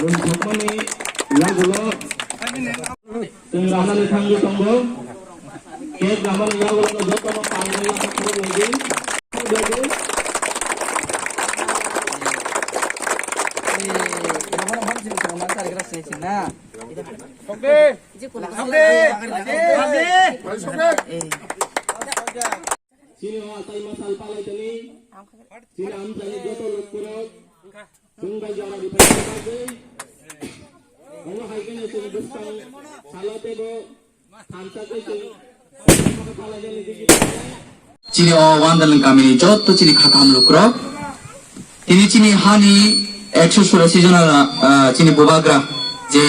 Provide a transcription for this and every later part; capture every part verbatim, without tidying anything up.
Nwng thangmani yagulo chwng ramani thangwi tongo. Cake ramani yagulo jotono pangwi yagulo. Chini o achaima sal palai tani. Chini amchaini joto lokorok. Chwng bai jora rwphai tongma tei omo hai kheno chwng bwskang salo teibo thansa tei chwng palai jani digi. Chini o Wandalwng kamini joto chini kha kaham lukurok. Tini chini hani ekso churasi jona, ah, chini bubagra je,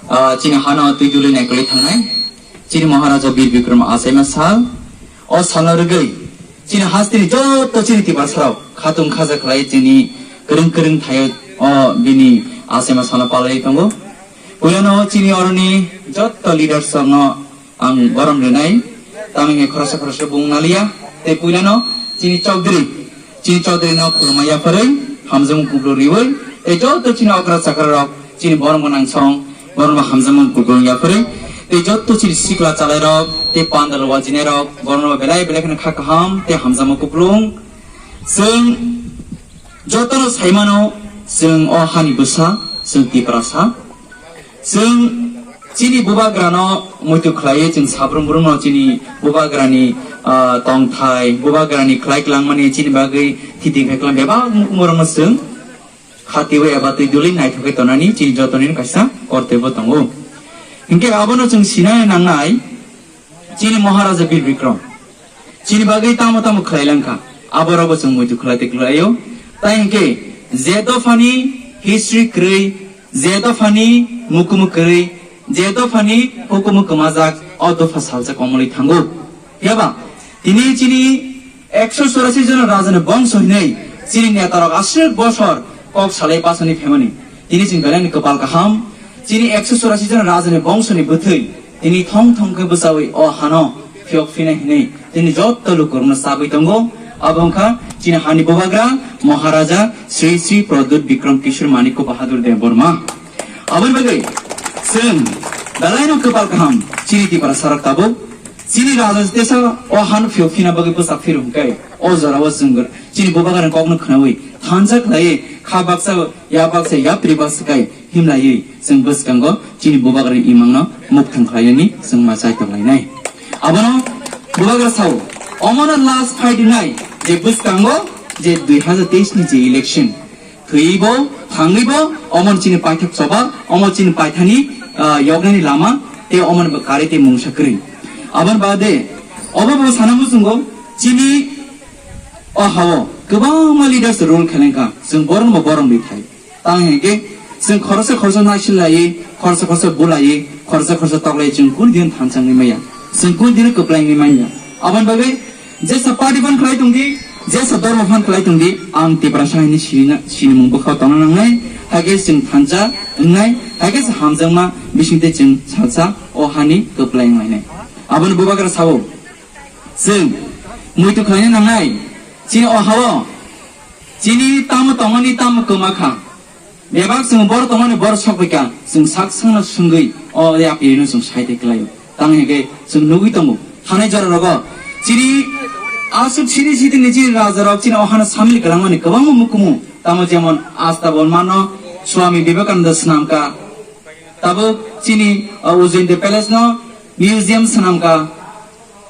ah, chini hano twi duli naikolwi thangnai. Chini Maharaja Bir Bikram achaima sal. O salno rwgwi chini hasteni joto chini Tiprasarok khatung khaja khlai chini kwrwng kwrwng thaio o bini achaima salno palaiwi tongo. Puilano chini oroni joto leaders rokno ang borom rwnai, tamni khoroksa khoroksa bung naliya, tei puilano chini Chaudhary, chini Chaudhary no khulumma yapharwi, hamjakmung kupulung riwi, tei joto chini okra chakra rok, chini borom gwnang song, borom hamjakmung kupulung yapharwi, tei joto chini sikla chalai rok, tei pandal wajinai rok, borom belai belai kheno kha kaham, tei hamjakmung kupulung. Chwng jotono saimano, chwng o hani bwsa, chwng Tiprasa. Chwng chini bubagrano muitu khlaiwi chwng sabrum brumno chini bubagrani, ah, tongthai, bubagrani khlai klangmani chini bagwi thiti khlai klang bebak mukumurokno chwng khatiwi eba twi duli naithokwi tonani chini jotonino kaisa kortobyo tongo. Hinkhe abono chwng sinai nangnai, chini Maharaja Bir Bikram chini bagwi tamo tamo khlai langkha, aborokbo chwng muitu khlai tei khlaio. Tai hinkhe je dophani history kwrwi, je dophani mukumu kwrwi, je dophani hukumu kwmajak, o dopha salsa komolwi thango. Phiya ba tini chini ekso churasi jona rajani bongso hinwi chini netarok aswk bosor kok salai bachani phaimani. Tini chwng belaini kwpal kaham, chini ekso churasi jona rajani bongsoni bwthwi tini thong thong khe bwchaui o hano phiyok phinai hinwi tini joto lukurokno chabwi tongo. Abo wngkha chini hani bubagra Maharaja Sri Sri Pradyut Bikram Kishore Manikya Bahadur Debbarma. Aboni bagwi chwng belaino kwpal kaham chini Tiprasarok tabuk. Chini raja tesa o han phiyok phina bagwi bwsa phirung khe o jorao chwng chini bubagrani kokno khnaui thansa khlaiwi kha baksa ya baksa yapri baksa kai himlaiwi chwng bwskango chini bubagrani imangno mukthang khlainani chwng ma chai tonglainai. Abono bubagra sao omono last fight wngnai je bwskango je dui hazar teis ni je election thwibo, thangwibo, omo chini paithak choba, omo chini paithani, ah, yoknani lama, tei omo ni kari tei mungsa kwrwi. Aboni bade, obo bo sana muchungo, chini o hao kwbangma leaders role khelengkha, chwng borom bo borom bai thai. Tang hingke, chwng khoroksa khoroksa naisil lai, khoroksa khoroksa bulai, khoroksa khoroksa toklai chwng kun din thansa wngwi maya, chwng kun din kwplai wngwi manya. Aboni bagwi, jesa party phan khlai tongdi, jesa dormo phan khlai tongdi, ang Tiprasa hinwi sinina, sinimung bwkhao tongna nangnai, haikhe chwng thansa wngnai, haikhe se hamjakma bisingtwi chwng salsa o hani kwplai wnglainai. Aboni bubagra sao, chwng muitu khlaina nangnai, chini o hao Chini tamo tongmani tamo kwma kha. Bebak chwng bor tongmani bor sokphaikha. Chwng sak sangno swngwi o yapirino chwng saite kwlaio. Tamo hinkhe chwng nugwi tongo. Thanai jora rogo chini aswk siri sitini chini rajarok chini ohano samil kwlangmani kwbangma mukumu. Tamo jemon Asta Bolmano Swami Vivekananda swnamkha. Tabuk chini, uh, Ujjayanta Palace no museum swnamkha.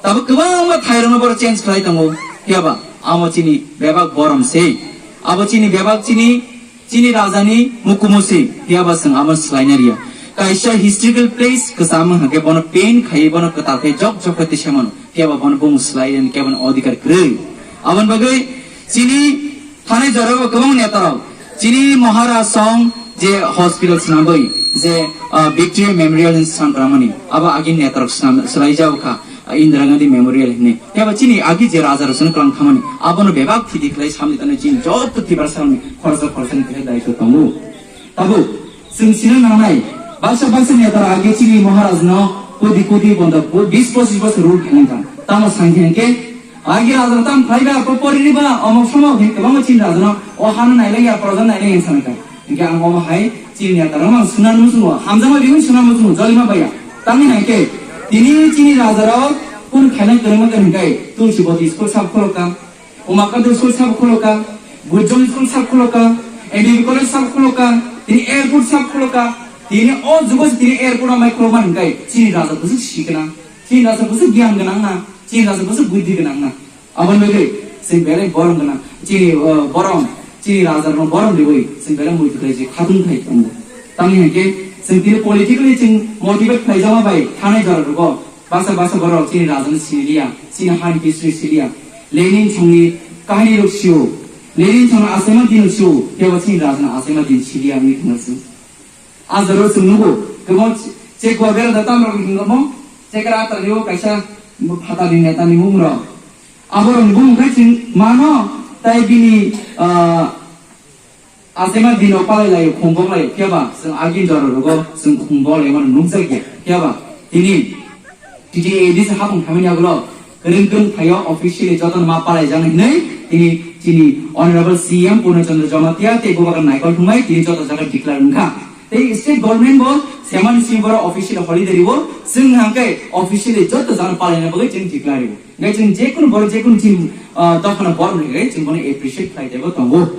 Tabuk kwbangma thairokno borok change khlai tongo. Phiyaba amo chini bebak borom se. Abo chini bebak chini, chini rajani mukumu se. Phiyaba chwng amo swlaina riya. Kaisa historical place kwcham wngkha khe bono paint khaiwi bono kwtal khe jok jok khe tisa mano. Phiyaba bono bumung swlai rwni kebono odhikar kwrwi. Aboni bagwi chini thanai jorao kwbangma netarok chini Maharaj song je hospital swnamwi je, ah, Victory Memorial hinwi swnam kwrwngmani abo agini netarok swnam swlaijago kha, ah, Indira Gandhi Memorial hinwi. Phiyaba chini agi je rajarok chwngno kwlang khamani abono bebak thidi khlai samni tano chini joto Tiprasarokni khoroksa khoroksani khe daitw tongo. Tabuk chwng sina nangnai, baksa baksa netarok agi chini Maharajno kodi kodi bonda bo-, bis pochis bosor rule khainai ta. Tamo sangkhe hinkhe agi rajarok tam khlai ba, ko poriri ba, omok somok hin kwbangma chini rajano o hano nailai ya, proja nailai ya sanai ta. Hinkhe ang omo hai chini netarokno ang suna muchungo, hamjakma bihun suna muchungo, jolima baya. Tamni hinkhe tini chini rajarok kunu khainai kwrwngma khe hinkhe Tulsi Boti school sab khulokha. Umakanta school sabo khulokha, Gujjong school sabo khulokha, M B B college sabo khulokha, tini airport sabo khulokha, tini o jugo se tini airport amai khulokma hinkai, chini raja bwswk sikna, chini raja bwswk giyan gwnang na, chini raja bwswk buddhi gwnang na. Aboni bagwi chwng belai borom gwnang, chini, uh, borom, chini raja rokno borom riwi chwng belai muitu khlai se khatung thai tongo. Tamni hinkhe chwng tini politically chwng motivate khlaijakma bai thanai jora rogo. Baksa baksa borok chini rajani sinilia, chini hani history silia. Lenin chongni kahini rok sio. Lenin chongni achaima din sio. Kebo chini rajani achaima din silia wngwi thangna sing. Ajaro chwng nugo. Kebo che gua bera da tamrok hingo mo. Che kara atar yo kaisa phatani netani mung rok. Aborok bung khai chwng mano tai bini, ah, Achaima dino palai lai, khungbok lai, phiya ba chwng agini jora rogo chwng khungbok lai mano nukjak ya. Phiya ba tini T T A D C hapung thamani yagulo kwrwng kwrwng thaio officially jotono ma palai jani hinwi tini chini Honorable C M Purna Chandra Jamatia tei Bubagra Naikol thumai tini joto jaga declare wngkha. Tei state government bo semani simi boro officially holiday riwo, chwng hangkhe officially joto jaga palaina bagwi chwng declare riwo. Hingkhe chwng jekunu boro jekunu chini, ah, dophano borok ni hingkhe chwng bono appreciate khlai tebo tongo.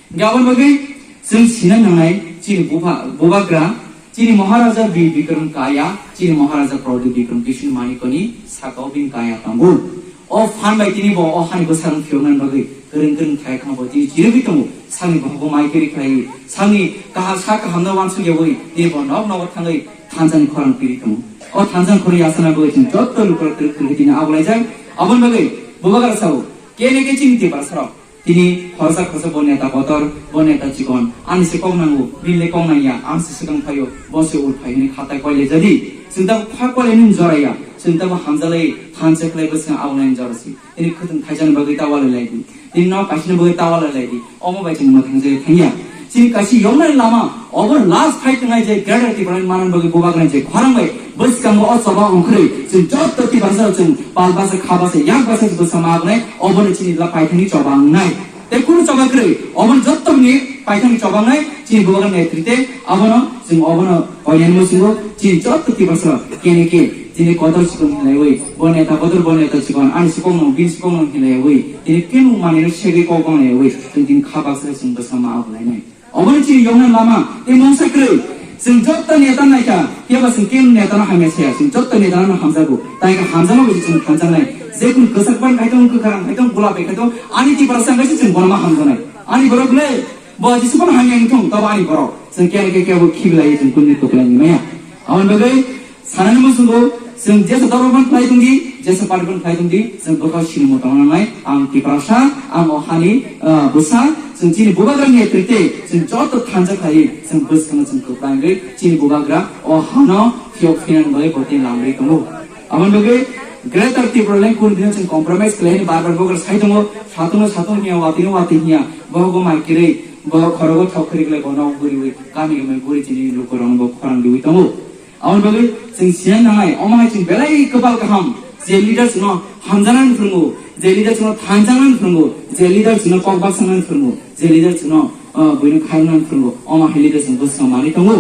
Hingkhe aboni bagwi chwng sina nangnai chini bupha-, bubagra, chini Maharaja Bir Bikram Kaya, chini Maharaja Pradyut Bikram Kishore Manikya ni saka o bini kaya tongo. O phan bai tini bo o hani bwsarok phiyoknani bagwi kwrwng kwrwng thai khama bo tini chirigwi tongo. Sakni bohogo mai kwrwi khlaiwi, sakni kaha-, sak kahamno uansuk yawi tini bo nok nogo thangwi thansa ni khorang piri tongo. O thansa ni khorang yasana bagwi chwng joto lukurok kwrwk kwrwk tini abolaijak. Aboni bagwi bubagra sao, kene ke chini Tiprasarok. Tini khoroksa khoroksa bo neta kotor, bo neta chikon, ani se kok nango, bini le kok nangya, ang se swkang phaio, bo se ur phai hwnwi khatai koile jadi. Chwng tabo kha koile nini jora ya, chwng tabo hamjalai thansa khlai bwswng aboni jora si. Tini khwtwng thaisani bagwi ta walai lai di, tini nok kaisani bagwi ta walai lai di, omo bai chwng mwthang jagwi thangya. Chini kaisa yoknani lama, obo last fight wngnai je Greater Tipraland manani bagwi bubagrani je khorang bai bwskango o choba ongkhorwi chwng joto Tiprasa chwng pal basa kha basa yak basa bwsa ma wngnai, obono chini la paithangni choba wngnai. Tei kunu choba kwrwi, obono jottoni paithangni choba wngnai, chini bubagrani netrite abono chwng obono koinani muchungo chini joto Tiprasa kene ke chini kotor chikon hinlaiwi, bo neta kotor, bo neta chikon, ani sikokno, bini sikokno hinlaiwi, tini kenu manino segwi kok banglayawi, chwng tini kha baksa chwng bwsa ma abolainai. Obono chini yokna lama tei mungsa kwrwi. Chwng joto neta naikha, phiya ba chwng kenu netano hamya saya, chwng joto netano hamjago. Tai khe hamjakma bai chwng thanjaknai. Jekunu kwchak ban khai tong, kwkhwrang khai tong, golap bai khai tong, ani Tiprasa wngkha se chwng bono ma hamjaknai. Ani borok le, bo jesa phano hamya wng thung, tabo ani borok. Chwng khe khe khe bo khibilai chwng kunu tuklai ni maya. Aboni bagwi sanani muchungo chwng jesa doro ban khlai tong di, jesa party ban khlai tong di, chwng bwkha sinimo tong nangnai. Ang Tiprasa, ang o hani, ah, bwsa, chwng chini bubagra ni netrite chwng joto thansa khlai chwng bwskangno chwng kwplai wngwi chini bubagra o hano phiyok phinani bagwi bo tini lamri tongo. Aboni bagwi Greater Tipraland kunu dino chwng compromise khlai hwnwi bar bar bubagra sai tongo, satung satung hiya, watwi watwi hiya, bo bo mai kwrwi, bo khorogo thok kwrwi khlai bo nok buriwi, kami kami buri chini lukurokno bo khorang riwi tongo. Aboni bagwi chwng sina nangnai, omo hai chwng belai kwpal kaham, Je leader chwngno hamjaknani phwrwngo, je leader chwngno thanjaknani phwrwngo, je leader chwngno kok baksanani phwrwngo, je leader chwngno, ah, buino khairoknani phwrwngo, omo hai leader chwng bwskango manwi tongo.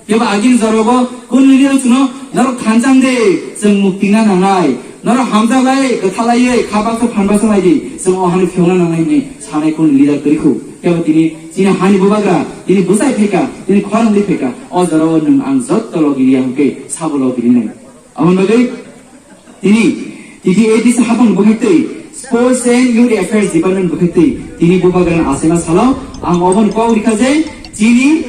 Phiya ba agini jorao bo kunu leader chwngno norok thanjak de, chwng mukti na nangnai, norok hamjak lai, kwtha laiwi, kha baksa phan baksa lai di, chwng o hani phiyokna nangnai hwnwi sanai kunu leader kwrwi khu. Phiya ba tini chini hani bubagra, tini bwsai phaikha, tini khorang di phaikha, o jorao nwng ang jotto logi riya hwnkhe sabo logi rinai. Aboni bagwi tini T T A D C hapang bwkhak twi Sports and Youth Affairs Department bwkhak twi tini bubagrani achaima salo ang oboni kok rikha je chini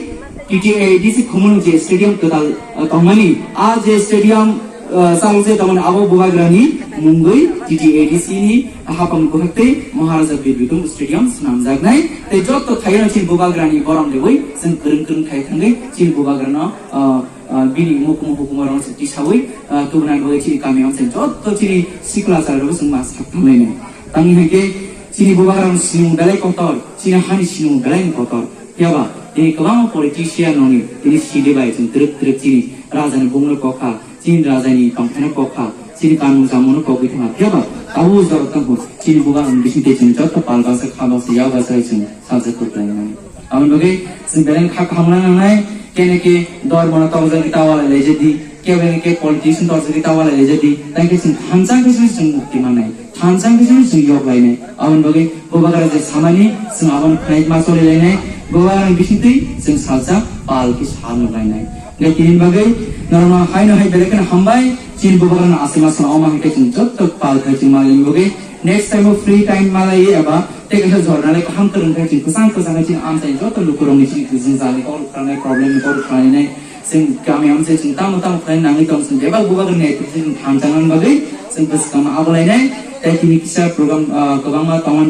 T T A D C Khumulwng je stadium kwtal, uh, tongmani, a je stadium, uh, chalo je tongmani abo bubagrani mungwi T T A D C ni hapang bwkhak twi Maharaja Bir Bikram Stadium swnamjaknai. Tei jotto thairano chini bubagrani borom riwi chwng kwrwng kwrwng khai thangwi chini bubagrano, uh, ah, bini mukumu hukumu rong se tisawi, ah, tubunai bagwi chini kami ang se jotto chini sikla chara rok se ma sak thanglai nai. Tangni hai khe chini bubagrang sinung belai kotor, chini hani sinung belai kotor. Phiya ba tini kwbangma politician rokni tini sidi bai chwng twrwk twrwk chini rajani bungno kokha, chini rajani tongthano kokha, chini kanmung chamungno kokwi thangkha. Phiya ba tabuk jora tangkhu chini bubagrang bising tei chwng jotto pal baksa kha baksa yak baksa bai chwng sajak kwplai nai. Aboni bagwi chwng belai kha kaham wngna nangnai, kene khe dormona torjagwi ta walai laijak di, kebene khe politician torjagwi ta walai laijak di, tei khe chwng thansa khe chwng mukti mannai, thansa khe chwng yok lainai. Aboni bagwi bubagra je samani chwng abono khnai ma choli lainai, bubagra bisingtwi chwng salsa pal khe sa nuk lainai. Hwnkhe tini bagwi norokno haino hai belai kheno hambai, chini bubagrano achaima sano omo hai khe chwng jotto pal khai chwng ma laini bagwi next time o free time ma lai eba tei kaisa jornalai kaham kwrwng khe chwng kwchang kwchang khe chini amchaini joto lukurokni chini twijlangni kok rwkhanai, problem ni kok rwkhanai, chwng kami amchai chwng tamo tamo khlai nangwi tong, chwng bebak bubagrani netrito chwng thansa nang bagwi chwng bwskangma abo lainai. Tei tini kisa program, ah, kwbangma tongmani.